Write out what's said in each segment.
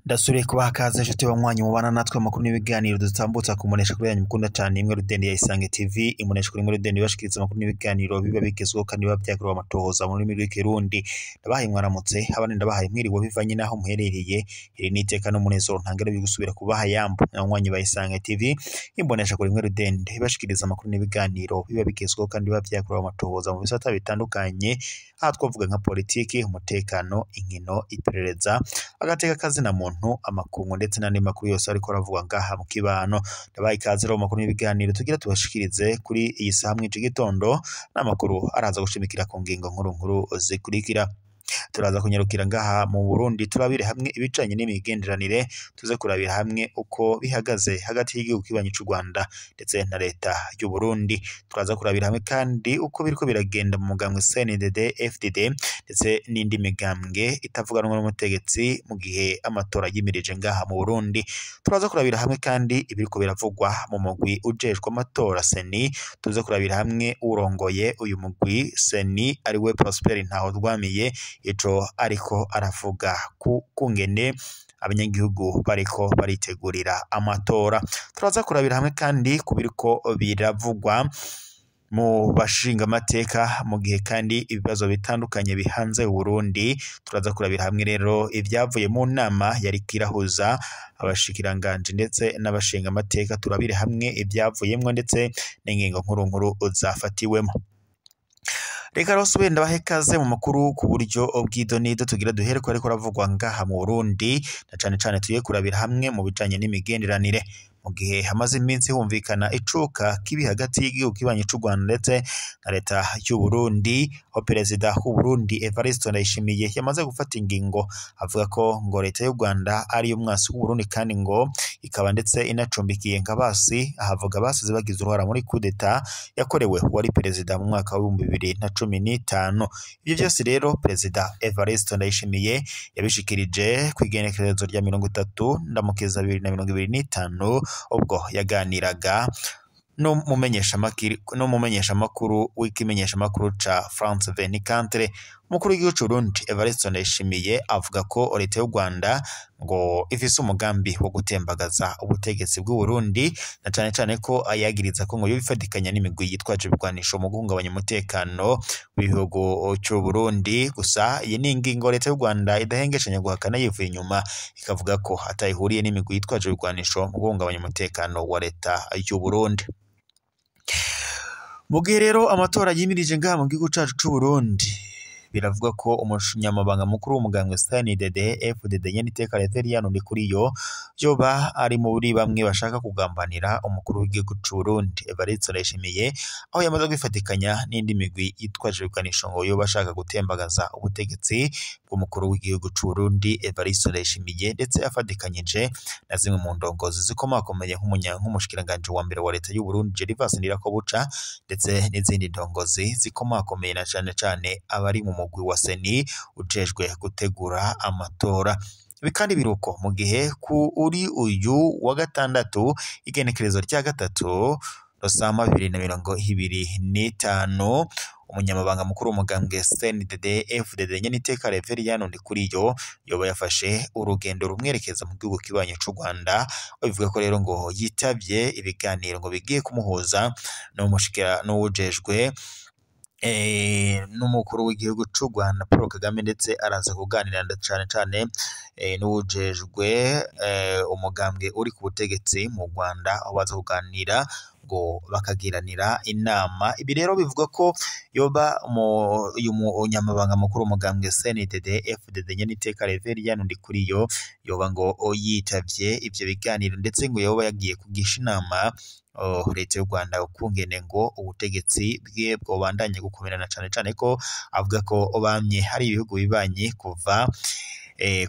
Ndasubiye kubaha ikaze nshuti banywanyi mubana natwe amakuru n'ibiganiro dutambutsa kumunesha kuri yanyu mukunda cyane imwe Rudende ya Isange TV, imunesha kuri imwe Rudende ibashikiriza amakuru n'ibiganiro biba bigezweho kandi biba vyakorewe amatohoza mu rurimi rw'ikirundi. Ndabahaye mwaramutse, abandi ndabahaye mwiriwe bivanye n'aho muherereye. Iri ni iteka n'umunezero ntangere byo gusubira kubaha yambo abanywanyi ba Isange TV, imbonesha kuri imwe Rudende ibashikiriza amakuru n'ibiganiro biba bigezweho kandi biba vyakorewe amatohoza mu bisata bitandukanye, aha twavuga nka politiki, umutekano, inkino, iperereza, agateka kazina muntu, amakungu ndetse n'andi makuru yose ariko aravugwa ngaha mu kibano. Ndabaha ikaze rero mu makuru n'ibiganiro tugira tubashikirize kuri iyi saha mw'ico gitondo, n'amakuru araza gushimikira ku ngingo nkuru nkuru zikurikira. Turaza kunyarukira ngaha mu Burundi turabire hamwe ibijanye n'imigenderanire, tuze kurabira hamwe uko bihagaze hagati y'igihugu kibanyi c'u Rwanda ndetse na leta y'u Burundi. Turaza kurabira hamwe kandi uko biriko biragenda mu mugambwe CNDD FDD ndetse n'indi migambwe itavuganwa n'umutegetsi mu gihe amatora yimirije ngaha mu Burundi. Turaza kurabira hamwe kandi ibiriko biravugwa mu mugwi ujejwe amatora CENI, tuze kurabira hamwe urongoye uyu mugwi CENI ariwe Prosper Ntahorwamiye, ico ariko aravuga ku kungene abanyagihugu bariko baritegurira amatora. Turaza kurabira hamwe kandi ku biriko biravugwa mu bashingamateka mu gihe kandi ibibazo bitandukanye bihanze Burundi. Turaza kurabira hamwe rero ivyavuye mu nama yariko irahuza abashikiranganji ndetse n'abashingamateka, turabire hamwe ivyavuyemwo ndetse n'ingingo nkuru nkuru zafatiwemo. Reka rero subire ndabahe ikaze mu makuru ku buryo bw'idonido tugira duhere ko ariko aravugwa ngaha mu Burundi, na cane cane tugiye kurabira hamwe mu bijanye n'imigenderanire. Mu gihe hamaze iminsi humvikana icuka kibi hagati y'igihugu kibanyi c'u Rwanda ndetse na leta y'u Burundi, aho perezida w'u Burundi Evariste Ndayishimiye yamaze gufata ingingo avuga ko ngo leta y'u Rwanda ari umwasi w'u Burundi kandi ngo ikaba ndetse inacumbikiye nk'abasi, ahavuga abasize bagize uruhara muri kudeta yakorewe uwari perezida mu mwaka w'ibihumbi 2015. Ivyo vyose rero perezida Evariste Ndayishimiye yabishikirije kw'igenekerezo rya 30 Ndamukiza 2025 ubwo yaganiraga n'umumenyeshamakuru w'ikimenyeshamakuru ca France 24. Umukuru w'igihugu c'u Burundi Evariste Ndayishimiye avuga ko leta y'u Rwanda ngo ifise umugambi wo gutembagaza ubutegetsi bw'u Burundi, na cane cane ko ayagiriza ko ngo yobifatikanya n'imigwi yitwaje ibigwanisho mu guhungabanya umutekano w'igihugu c'u Burundi. Gusa iyi ni ingingo leta y'u Rwanda idahengeshanya guhakana yivuye inyuma, ikavuga ko atayihuriye n'imigwi yitwaje ibigwanisho mu guhungabanya umutekano wa leta y'u Burundi. Mu gihe rero amatora yimirije ngaha mu gihugu cacu c'u Burundi, biravuga ko umunyamabanga mukuru w'umugambwe CNDD FDD Nyeniteka Reverien Ndikuriyo yoba ari muri bamwe bashaka kugambanira umukuru w'igihugu c'u Burundi Evariste Ndayishimiye, aho yamaze kwifatikanya n'indi migwi yitwaje ibigwanisho ngo yoba ashaka gutembagaza ubutegetsi bw'umukuru w'igihugu c'u Burundi Evariste Ndayishimiye, ndetse afatikanyije na zimwe mu ndongozi zikomakomeye nk'umushikiranganji wa mbere wa leta y'u Burundi Gervais Ndirakobuca, ndetse n'izindi ndongozi zikomakomeye na cane cane abari mu mugwi wa CENI ujejwe gutegura amatora. Ibi kandi biruko mu gihe ku uri uyu wa gatandatu igenekerezo rya 3 Rusama 2025 umunyamabanga mukuru w'umugambwe CNDD FDD Nyeniteka Reverien Ndikuriyo yoba yafashe urugendo rumwerekeza mu gihugu kibanyi c'u Rwanda, bivuga ko rero ngo yitavye ibiganiro ngo bigiye kumuhuza n'uwujejwe n'umukuru w'igihugu c'u Rwanda Paul Kagame, ndetse araza kuganira cane cane n'uwujejwe umugambwe uri ku butegetsi mu Rwanda, aho baza kuganira ngo bakagiranira inama. Ibi rero bivuga ko yoba uyu munyamabanga mukuru w'umugambwe CNDD FDD Nyeniteka Reverien Ndikuriyo yoba ngo yitavye ivyo biganiro, ndetse ngo yoba yagiye kugisha inama leta y'u Rwanda ukungene ngo ubutegetsi bwe bwobandanye gukomerana, cane cane ko avuga ko bamye hari ibihugu bibanye kuva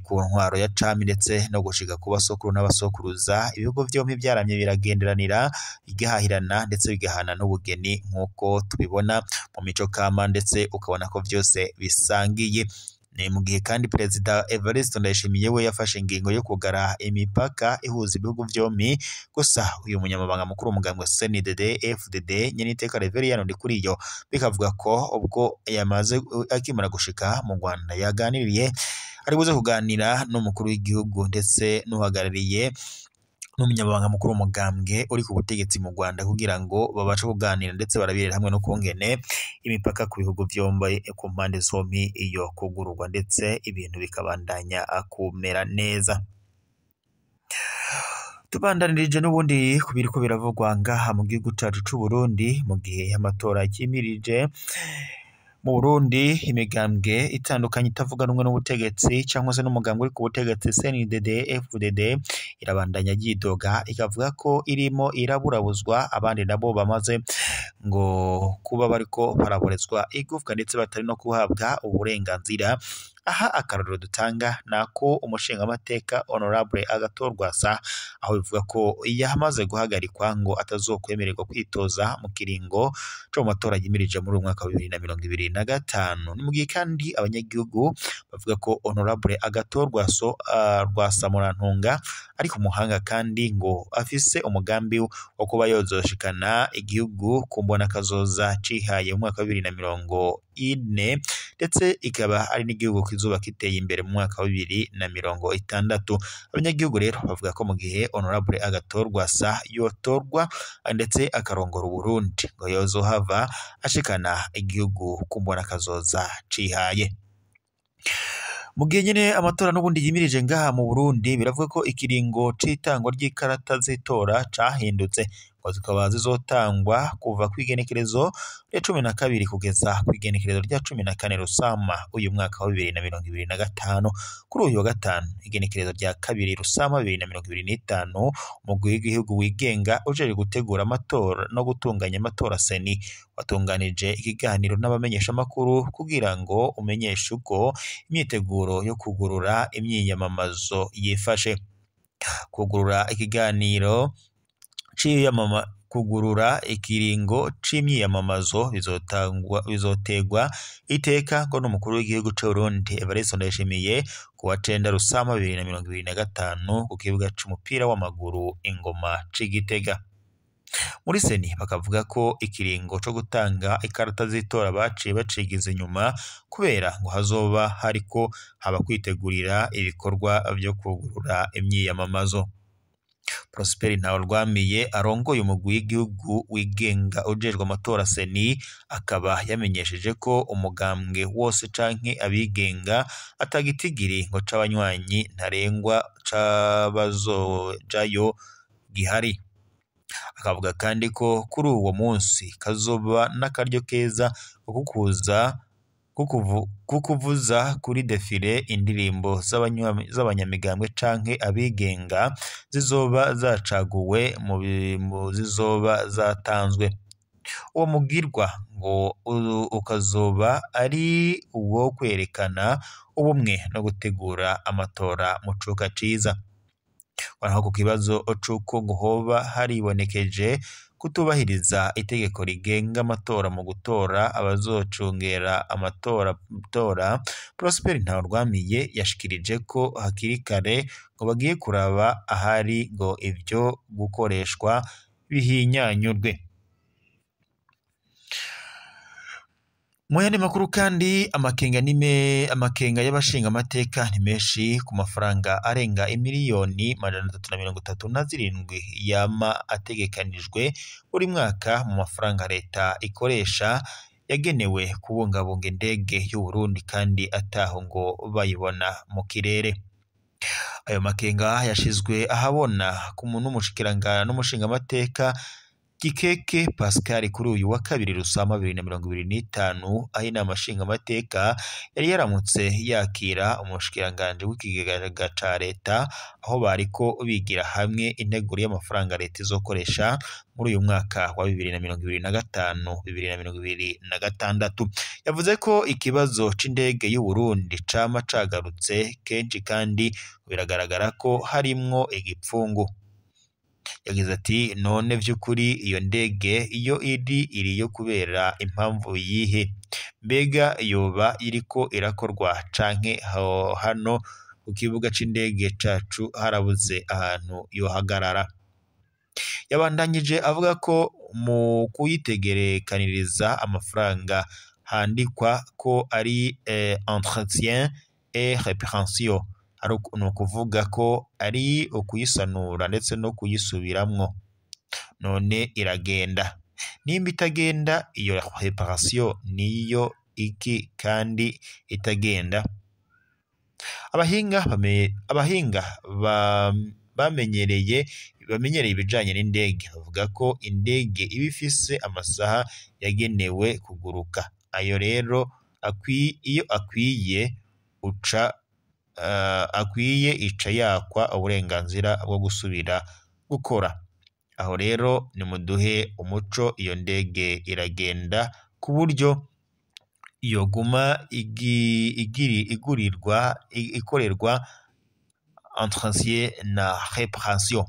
ku ntwaro ya cami ndetse no gushika ku basokuru n'abasokuruza. Ibihugu vyompi vyaramye biragenderanira, bigahahirana ndetse bigahana n'ubugeni nk'uko tubibona mu mico kama, ndetse ukabona ko vyose bisangiye. Ni mu gihe kandi Perezida Evariste Ndayishimiye we yafashe ingingo yo kugara imipaka ihuza ibihugu vyompi. Gusa uyu munyamabanga mukuru w'umugambwe CNDD FDD nyeniteka Reveriyano Ndikuriyo bikavuga ko ubwo yamaze akimara gushika mu Rwanda yaganiriye ari buze kuganira n'umukuru w'igihugu ndetse n'uhagarariye n'umunyamabanga mukuru w'umugambwe uri ku butegetsi mu Rwanda kugira ngo babashe kuganira ndetse barabirira hamwe no kungene imipaka ku bihugu vyombi ku mpande zompi iyo kugururwa ndetse ibintu bikabandanya kumera neza. Tubandanirije n'ubundi ku biriko biravugwa ngaha mu gihugu cacu c'u Burundi mu gihe amatora yimirije mu Burundi, imigambwe itandukanye itavuga rumwe n'ubutegetsi cyangwa se n'umugambwe uri ku butegetsi CNDD FDD irabandanya yidoga ikavuga ko irimo iraburabuzwa, abandi nabo bamaze ngo kuba bariko baraborezwa igufwa ndetse batari no guhabwa uburenganzira. Aha akarorero dutanga nako umushingamateka Honorable Agathon Rwasa, aho bivuga ko yamaze guhagarikwa ngo atazokwemererwa kwitoza mu kiringo co mu matora yimirije muri uyu mwaka wa 2025. Ni mu gihe kandi abanyagihugu bavuga ko Honorable Agathon Rwasa Murantunga ari ku muhanga kandi ngo afise umugambi wo kuba yozoshikana igihugu ku mbonakazoza cihaye mu mwaka wa 2040 ndetse ikaba ari n'igihugu kizoba kiteye imbere mu mwaka wa 2060. Abanyagihugu rero bavuga ko mu gihe Honorable Agathon Rwasa yotorwa ndetse akarongora Uburundi ngo yozohava ashikana igihugu ku mbonakazoza cihaye. Mu gihe nyene amatora n'ubundi yimirije ngaha mu Burundi, biravuga ko ikiringo c'itangwa ry'ikarata z'itora cahindutse, ngo zikaba zizotangwa kuva kw'igenekerezo rya 12 kugeza kw'igenekerezo rya 14 Rusama uyu mwaka wa 2025. Kuri uyu wa gatanu igenekerezo rya 2 Rusama 2025, umugwi w'igihugu wigenga ujejwe gutegura amatora no gutunganya amatora CENI watunganije ikiganiro n'abamenyeshamakuru kugira ngo umenyeshe uko imyiteguro yo kugurura imyiyamamazo yifashe. Kugurura ikiganiro kugurura ikiringo c'imyiyamamazo bizotegwa iteka ngo n'umukuru w'igihugu c'u Burundi Evariste Ndayishimiye ku wa 9 Rusama 2025 ku kibuga c'umupira w'amaguru Ingoma c'i Gitega. Muri CENI bakavuga ko ikiringo co gutanga ikarata z'itora baciye bacigiza inyuma kubera ngo hazoba hariko haba kwitegurira ibikorwa vyo kugurura imyiyamamazo. Prosper Ntawurwamiye arongoye umugwi w'igihugu wigenga ujejwe amatora CENI akaba yamenyesheje ko umugambwe wose canke abigenga atagitigiri ngo c'abanywanyi ntarengwa c'abazojayo gihari. Akavuga kandi ko kuri uwo munsi kazoba n'akaryo keza kukuvuza kuri defile indirimbo z'abanyamigambwe canke abigenga zizoba zacaguwe mu zizoba zatanzwe. Uwo mugirwa ngo ukazoba ari uwo kwerekana ubumwe no gutegura amatora mu cuka ciza. Naho ku kibazo c'uko ngo hoba haribonekeje kutubahiriza itegeko rigenga amatora mu gutora abazocungera amatora, Prosper Ntawurwamiye yashikirije ko hakiri kare ngo bagiye kuraba ahari ngo ivyo gukoreshwa bihinyanyurwe. Mu yandi makuru kandi, amakenga y'abashinga amateka ni menshi ku mafaranga arenga imiliyoni 337 yama ategekanijwe buri mwaka mu mafaranga leta ikoresha yagenewe kubungabunga indege y'u Burundi kandi ataho ngo bayibona mu kirere. Ayo makenga yashizwe ahabona ku n'umushikirangana n'umushingamateka Gikeke Pascal kuri uyu wa 2 Rusama 2025, aho inama nshingamateka yari yaramutse yakira umushikiranganje w'ikigega ca leta, aho bariko bigira hamwe integuro y'amafaranga leta izokoresha muri uyu mwaka wa 2025 2026. Yavuze ko ikibazo c'indege y'u Burundi cama cagarutse kenshi kandi biragaragara ko harimwo igipfungu. Yagize ati none vy'ukuri iyo ndege iyo iri iriyo kubera impamvu yihe? Mbega yoba iriko irakorwa canke hano ku kibuga c'indege cacu harabuze ahantu yohagarara? Yabandanyije avuga ko mu kuyitegerekaniriza amafaranga handikwa ko ari entretien et réparation, ni ukuvuga ko ari ukuyisanura ndetse no kuyisubiramwo. None iragenda? Nimba itagenda, iyo réparation niyo iki kandi itagenda? Abahinga bamenyereye ibijanye n'indege bavuga ko indege iba ifise amasaha yagenewe kuguruka. Ayo rero iyo akwiye uca akwiye ica yakwa uburenganzira bwo gusubira gukora. Aho rero nimuduhe umuco, iyo ndege iragenda ku buryo yoguma igurirwa ikorerwa entretien na réparation.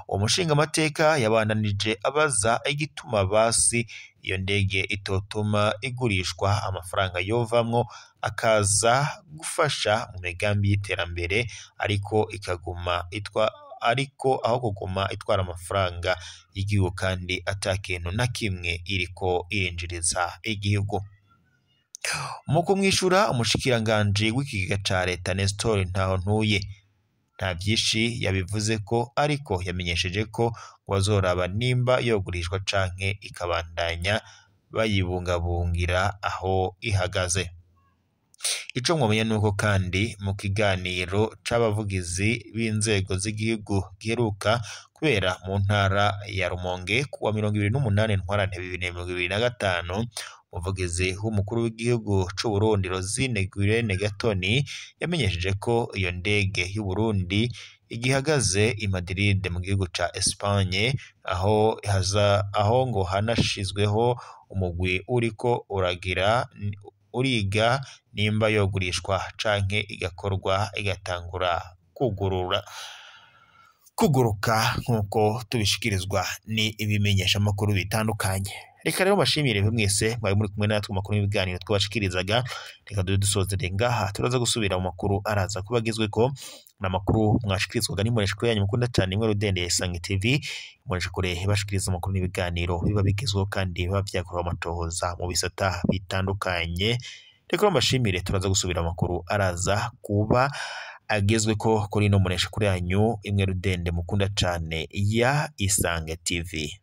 Umushingamateka yabandanije abaza igituma basi iyo ndege itotuma igurishwa, amafaranga yovamwo akaza gufasha mu migambi y'iterambere, ariko ikaguma ariko aho kuguma itwara amafaranga y'igihugu kandi ata kintu na kimwe iriko irinjiriza igihugu. Mu kumwishura, umushikiranganji w'ikigega ca leta Nestor Ntahontuye nta vyinshi yabivuze ko, ariko yamenyesheje ko bazoraba nimba yogurishwa canke ikabandanya bayibungabungira aho ihagaze. Ico mwomenya nuko kandi mu kiganiro c'abavugizi b'inzego z'igihugu giheruka kubera mu ntara ya Rumonge kuwa 28 Ntwarante 2025, umuvugizi w'umukuru w'igihugu c'u Burundi Rosine Guirene Gatoni yamenyesheje ko iyo ndege y'u Burundi igihagaze i Madrid mu gihugu ca Espagne, aho ngo hanashizweho umugwi uriko uriga nimba yogurishwa canke igakorwa igatangura kuguruka nk'uko tubishikirizwa ni ibimenyeshamakuru bitandukanye. Reka rero mbashimire mwese mwari muri kumwe natwe makuru y'ibiganiro twabashikirizaga. Reka dube dusozere ngaha, turaza gusubira mu makuru araza kuba agezweko n'amakuru mwashikirizwaga n'imbonesha yanyu mukunda cyane imwe rudende ya Isange TV. Imbonesha kure bashikiriza amakuru n'ibiganiro biba bigezweho kandi biba vyakorewe amatohoza mu bisata bitandukanye. Reka rero mbashimire, turaza gusubira amakuru araza kuba agezweko kuri ino mbonesha kure yanyu imwe rudende mukunda cyane ya Isange TV.